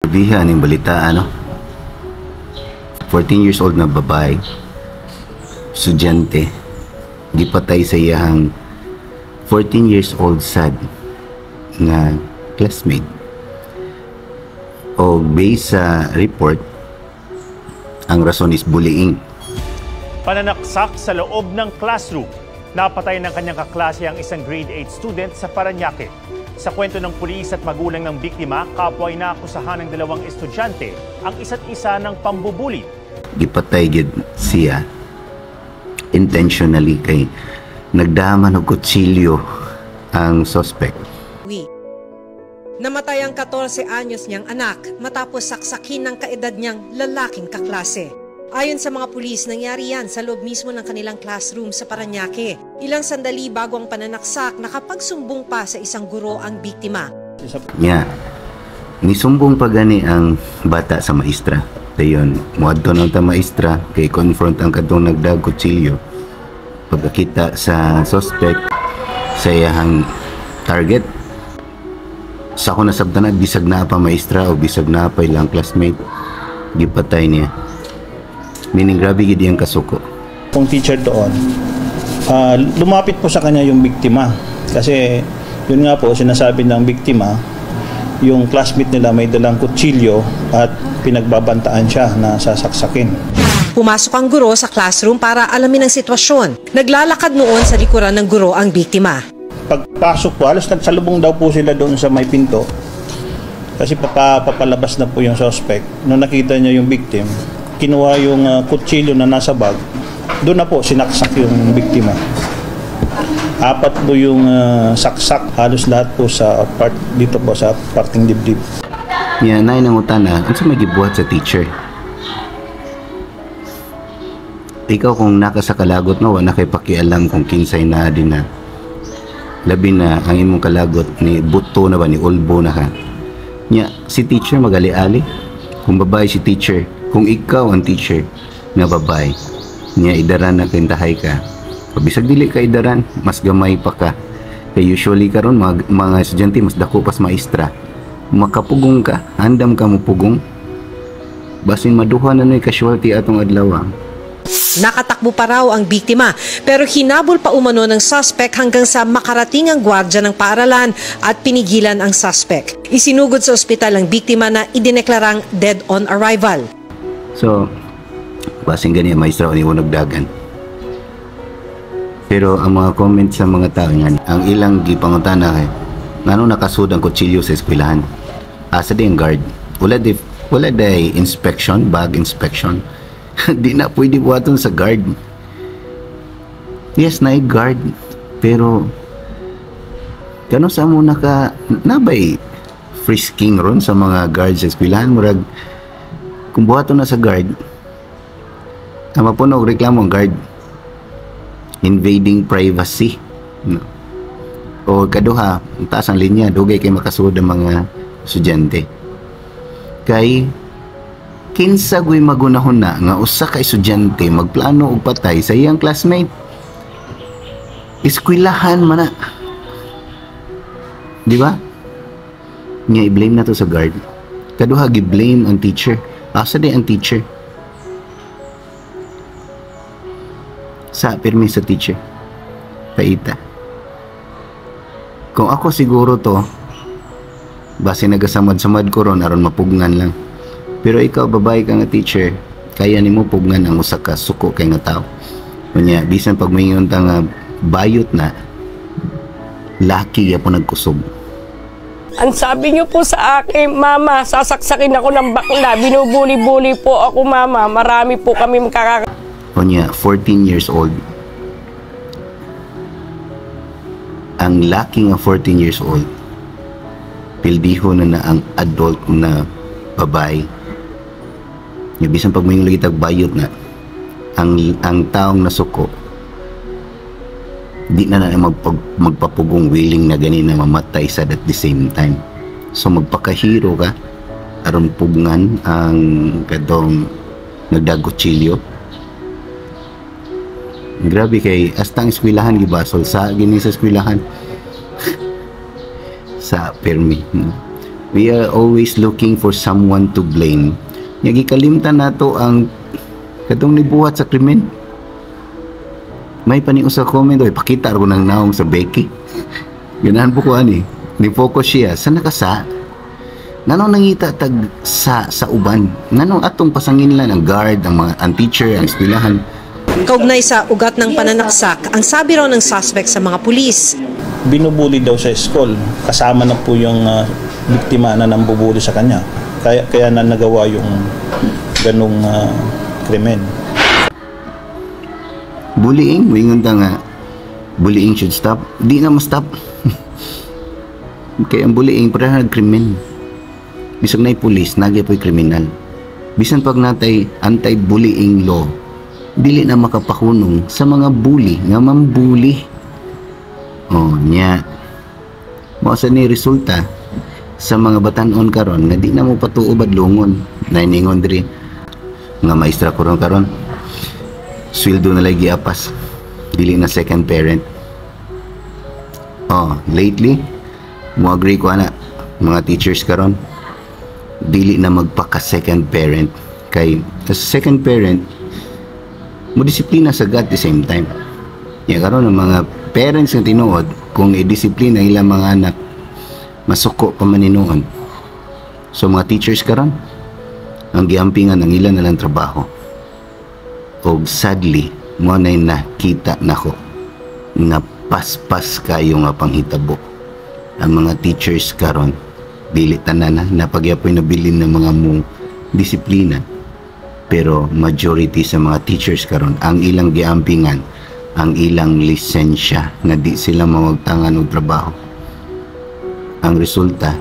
Grabihan yung balita, ano? 14 years old na babae, estudyante, gipatay sa iyahang 14 years old sad nga classmate. O based sa report, ang rason is bullying. Pananaksak sa loob ng classroom. Napatay ng kanyang kaklase ang isang grade 8 student sa Paranaque. Sa kwento ng pulis at magulang ng biktima, kapwa ay naakusahan ng dalawang estudyante ang isa't isa ng pambubuli. Gipatay gid siya intentionally kay nagdaman og kutsilyo ang suspect. Wi. Namatay ang 14 anyos niyang anak matapos saksakin ng kaedad niyang lalaking kaklase. Ayon sa mga pulis, nangyari yan sa loob mismo ng kanilang classroom sa Paranaque. Ilang sandali bago ang pananaksak, nakapagsumbong pa sa isang guro ang biktima. Nya, nisumbong pa gani ang bata sa maestra. Dayon, muadto ng ta maestra kay confront ang kadtong nagdag kutsilyo. Pagkakita sa suspect sa iyahang target, sa ako nasabtan na bisag na pa maestra o bisag na pa ilang classmate, gipatay niya. Meaning grabe gid iyang kasuko. Kung teacher doon, lumapit po sa kanya yung biktima. Kasi yun nga po, sinasabi ng biktima, yung classmate nila may dalang kutsilyo at pinagbabantaan siya na sasaksakin. Pumasok ang guro sa classroom para alamin ang sitwasyon. Naglalakad noon sa likuran ng guro ang biktima. Pagpasok po, halos nagsalubong daw po sila doon sa may pinto. Kasi papalabas na po yung suspect. Nung nakita niya yung victim, kinuha yung kutsilyo na nasa bag. Doon na po sinaksak yung biktima. Apat po yung saksak, halos lahat po sa part dito po sa parting dibdib. Nya nay nangutana, unsa may gibuhat sa teacher? Ikaw kung naka sa kalagot no, wala kay pakialam kung kinsay na din na. Labi na ang imong kalagot ni buto na ba ni ulbo na ka. Nya si teacher magali-ali. Kung babae si teacher, kung ikaw ang teacher nga babae, nya idaran na kintahay ka. Bisag dili ka idaran, mas gamay pa ka. Kay usually karon mga estudyante mas dako pas maestra. Makapugong ka, andam ka mopugong. Basin maduha na no'y casualty atong adlaw. Nakatakbo pa raw ang biktima pero hinabol pa umano ng suspect hanggang sa makarating ang gwardya ng paaralan at pinigilan ang suspect. Isinugod sa ospital ang biktima na idineklarang dead on arrival. So, basin gani ang maestra ni nagdagan. Pero ang mga comment sa mga tao nga, ang ilang gipangutana kay ngano nakasud ang kutsilyo sa eskwelahan? Asa di ang guard? Wala di inspection, bag inspection. Di na pwede buhaton sa guard. Yes, na guard. Pero kano sa mo naka nabay frisking ron sa mga guards sa eskwelahan? Murag kung buhaton na sa guard, ang mapuno og reklamo ang guard, invading privacy, no? O kaduha, ang taas ang linya, dugay kay makasud ang mga estudyante. Kay kinsa guy magunahon na nga usa ka estudyante magplano og patay sa iyang classmate? Eskwelahan man na, di ba? Nga i-blame na to sa guard. Kaduha, gi-blame ang teacher. Asa di ang teacher? Sa pirmi sa teacher paita. Kung ako siguro to, base nagasamad-samad ko ron aron mapugnan lang. Pero ikaw babae ka nga teacher, kaya nimo pugnan ang usa ka suko kay nga tao. Unya bisan pag moingon ta nga bayot na, laki gyapon nagkusog. Ang sabi niyo po sa akin, "Mama, sasaksakin ako ng bakla. Binubuli-buli po ako, Mama. Marami po kami makakaka." Unya 14 years old. Ang laki nga 14 years old, pildiho na na ang adult na babae. Nga bisan pag moingon lagi tag bayot na, ang taong nasuko di na na magpapugong, willing na gani na mamatay sad at the same time. So magpakahero ka aron pugngan ang kadtong nagdagutsilyo. Grabe kay hasta ang eskwelahan gibasol sa gini sa eskwelahan sa permi, no? We are always looking for someone to blame. Nya gikalimtan nato ang katong nibuhat sa krimen. May pani usa comment, "Oy, pakita ko ng naong sa Becky." Ganahan po ko ani. Ni focus siya sa nakasa. Nganong nangita tag sa uban? Nganong atong pasanginlan ang guard, ang mga ang teacher, ang eskwelahan? Kaugnay sa ugat ng pananaksak, ang sabi raw ng suspect sa mga pulis, Binubuli daw sa school. Kasama na po yung biktima na nambubuli sa kanya. Kaya na nagawa yung ganong krimen. Bullying, moingon ta nga bullying should stop. Di na ma-stop. Kaya ang bullying para krimen. Bisag naay pulis, naa gyapoy kriminal. Bisan pag natay anti-bullying law, dili na makapahunong sa mga bully nga mambully. Oh, nya. Mao sa ni resulta sa mga batanon karon nga di na mo patuo badlongon. Nainingon diri nga maestra ko ron karon, sweldo na lagi giapas, dili na second parent. Oh, lately mo agree ko ana, mga teachers karon dili na magpaka second parent, kay as second parent mo disiplina sa God at the same time. Ya, karon ang mga parents nga tinuod, kung i-disiplina ilang mga anak, masuko pa man hinuon. So mga teachers karon, ang giampingan ang ilan na lang trabaho, og sadly mo na nakita nako nga paspas kayo nga panghitabo. Ang mga teachers karon, dili tanan na napagyapoy nabilin ng mga mo disiplina, pero majority sa mga teachers karon, ang ilang giampingan ang ilang lisensya nga di sila mawagtangan og trabaho. Ang resulta,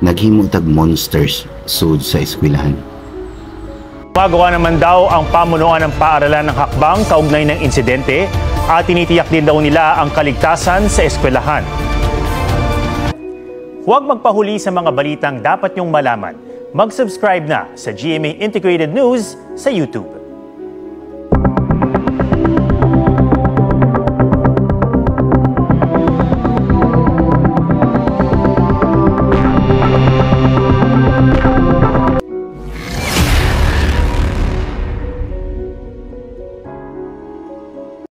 naghimo tag monsters sud sa eskwelahan. Gumagawa naman daw ang pamunuan ng paaralan ng hakbang kaugnay ng insidente at tinitiyak din daw nila ang kaligtasan sa eskwelahan. Huwag magpahuli sa mga balitang dapat niyong malaman. Mag-subscribe na sa GMA Integrated News sa YouTube.